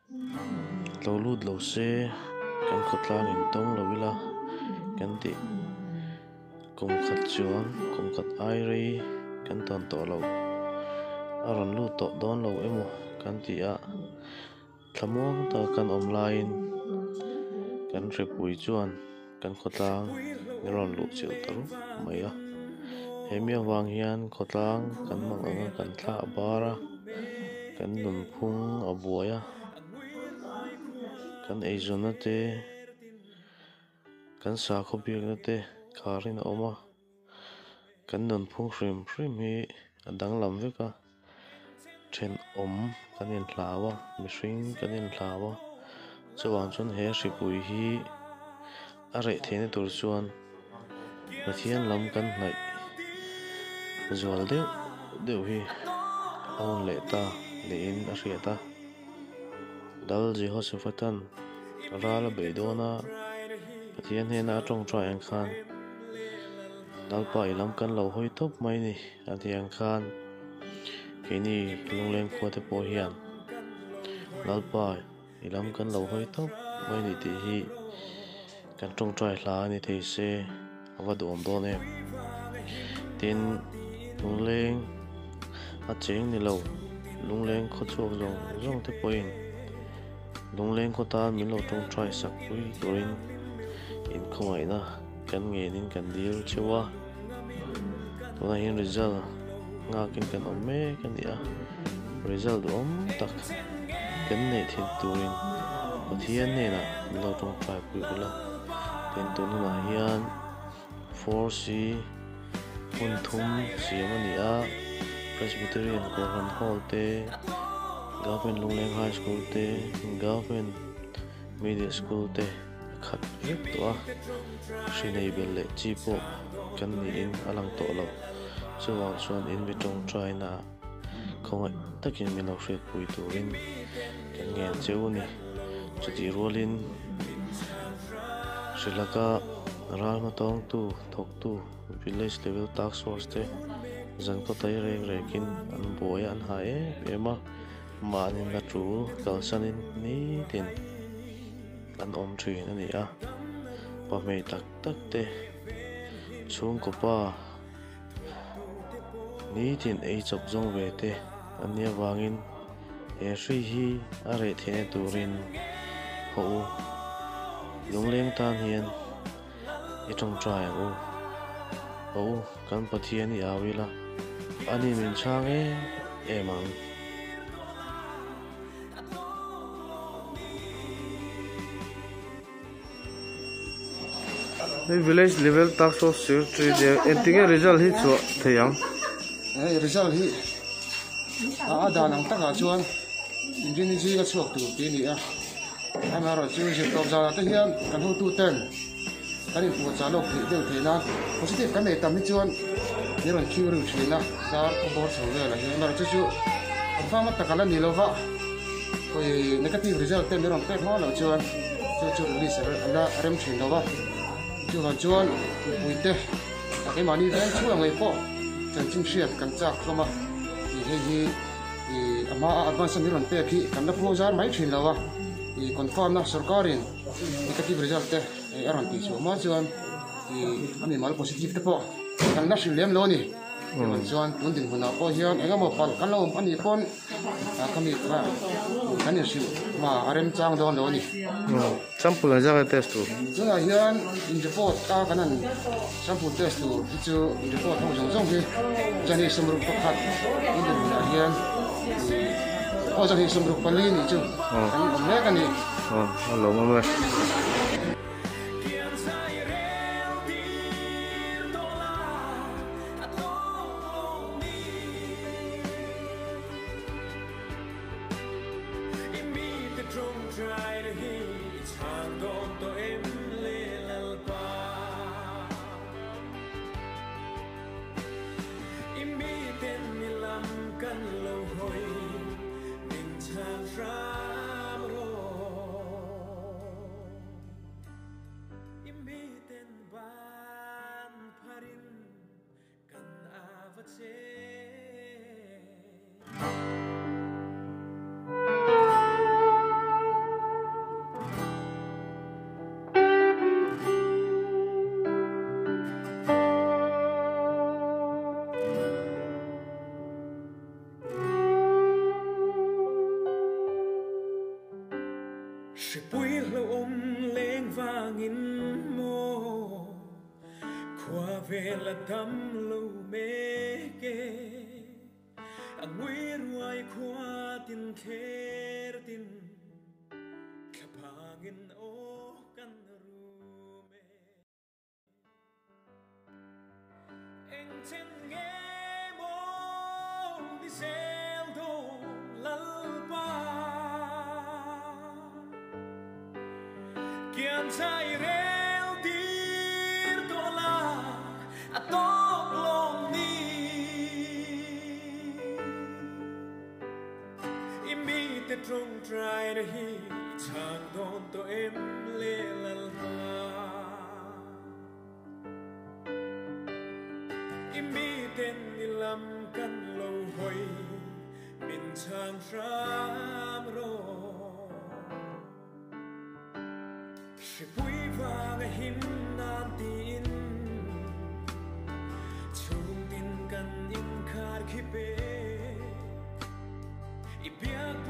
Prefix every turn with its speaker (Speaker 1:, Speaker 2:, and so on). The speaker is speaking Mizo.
Speaker 1: Lo lut lo se kan khawtlang in tawng lo ila kan tih kum khat chuang kum khat ai rei kan tawn tawh lo a rawn lut tawh dawn lo emaw kan ti a thlamuang taka kan awm laiin kan hrepui chuan kan khawtlang a rawn luh chilh ta rup mai a hemi avang hian khawtlang kan hmang ang a kan thlah bar a kan nunphung a buai a kan eizawnna te kan sakhaw biakna te kharin a awm a kan nunphung hrim hrim hi a danglam vek a thenawm kan inhlau a mihring kan inhlau a chuvang chuan he hripui hi a reh theihna tur chuan Pathian lam kan hnaih zual deuh deuh hi a hun leh ta niin a hriat a Dal Jehoshaphat-a'n ral a beih dawn a Pathian hnena a tawngtai ang khan Lalpa i lam kan lo hawi tawp mai ni a tih ang khan keini Lungleng khua te pawh hian Lalpa i lam kan lo hawi tawp mai ni tih hi kan tawngtai hla a ni thei se a va duhawm dawn em. Tin, Lungleng a cheng ni lo Lungleng khaw chhuak zawng zawng te pawhin Lungleng khaw tan min lo tawngtai sak pui turin inkhawngaihna kan ngenin kan dil cheu a. Tunah hian result nghakin kan awm mek a ni a, result duhawm tak kan neih theih turin Pathian hnenah min lo tawngtai pui ula. Tin, tun hunah hian 4C hmun thum siam a ni a, Presbyterian Kohhran Hall te, Government Lungleng High School te, Government Middle School te a khat vek tawh a, hri nei bel leh chi pawh kan niin a lang tawh lo. Chuvang chuan in mi tawngtaina ah khawngaih takin min lo hriatpui turin kan ngen cheu a ni. Chutih rualin hri laka ral hmatawngtu thawktu Village Level Task Force te zan kawtai rek rekin an buai a, an ha em em a. Mahni hna tul kalsanin nitin an awm thin a ni a, pahmei tak tak te chhungkaw pa nitin ei chawp zawng ve te an nih avangin he hri hi a reh theihna turin haw u lungleng tan hian i tawngtai ang u. Haw u, kan Pathian i au ila, ani min chhang em em ang.
Speaker 2: Hei village level task force secretary nia engtinge result hi chhuah thei ang?
Speaker 3: Hei result hi a dan ang takah chuan inrini zinga chhuak tur tih a ni a. Amaherawhchu zirtawp zanah te hian kan hotuten kan inpuahchah lawk theih deuh theih nan positive kan nei tam hi chuan min rawn khiu reuh thin a, dar a bawr chho velah hian. Amaherawhchu chu an fam a taka la ni lova, hawi negative result te min rawn pek hma loh chuan chu chu release a la rem thin lo va. Chuvang chuan mipuite a keimahni veng chhuah ngei pawh chanchin hriat kan chak hlawm a, tih hei hi. I a hma a advance a min rawn pek hi kan la phuang zar mai thin lo a, i confirm na sorkarin negative result te a rawn tih chhuah hma chuan i a mimal positive te pawh kan la hrilh lem lo a ni. Chuvang chuan tun dinhmunah pawh hian eng emaw palh kan lo awm a nih pawn khami kha kan inhrilh hma a remchang dawn lo a ni.
Speaker 2: Sample an zak e test tur.
Speaker 3: Tunah hian in report a kan han sample test tur hi chu in report ho zawng zawng hi Jani sawmruk pakhat in dinhmunah hian aw Jani 34 nih chu kan awm mek a ni.
Speaker 2: Aw a lawmawm e.
Speaker 4: Hripui hlauhawm leng vangin maw khua vel a dam lo mek e, a ngui ruai khua tin thler tin thlaphangin aw kan rum e. Eng chen nge maw ni zel dawn Lalpa? Kian chai rel tir tawh la a tawp lawm ni. I mite tawngtaina hi i chhang dawn tawh em le Lalpa? I miten i lam kan lo hawi min chhang hram rawh. Hripui vanga him nan tiin chhungtin kan inkhar khi pe. I biak